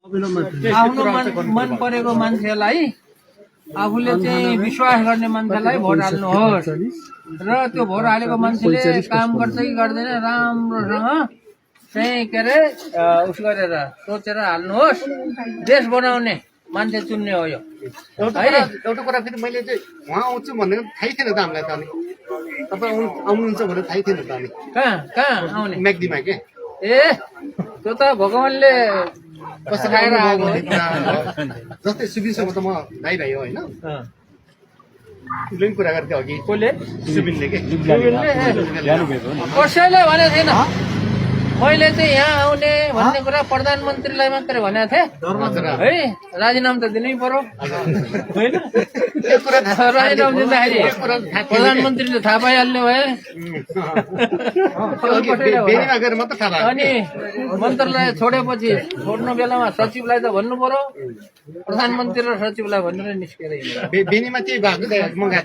आफ्नो मन परेको मान्छेलाई आफूले चाहिँ विश्वास गर्ने मान्छेलाई भोट हाल्नुहोस् र त्यो भोट हालेको मान्छेले काम गर्छ कि गर्दैन राम्रोसँग चाहिँ के अरे उस गरेर सोचेर हाल्नुहोस्। देश बनाउने मान्छे चुन्ने हो यो। एउटा कुरा फेरि मैले चाहिँ उहाँ आउँछु भनेर थाहै थिएन त हामीलाई त अनि तपाईँ आउनुहुन्छ भनेर थाहै थिएन त अनि कहाँ आउने म्याग्दीमा के ए त्यो त भगवानले कसरी आउनु जस्तै सुबिनसँग त म भाइ भाइ हो होइन उसले पनि कुरा गर्थ्यो अघि कसले सुबिनले के कसैले भनेको थिएन। मैले चाहिँ यहाँ आउने भन्ने कुरा प्रधानमन्त्रीलाई मात्रै भनेको थिएँ है। राजीनामा त दिनै पर्यो होइन। राजीनामा दिँदाखेरि प्रधानमन्त्रीले थाहा पाइहाल्ने भए अनि मन्त्रालय छोडेपछि छोड्नु बेलामा सचिवलाई त भन्नु पर्यो। प्रधानमन्त्री र सचिवलाई भनेर निस्केर बेनीमा त्यही भएको मगाएको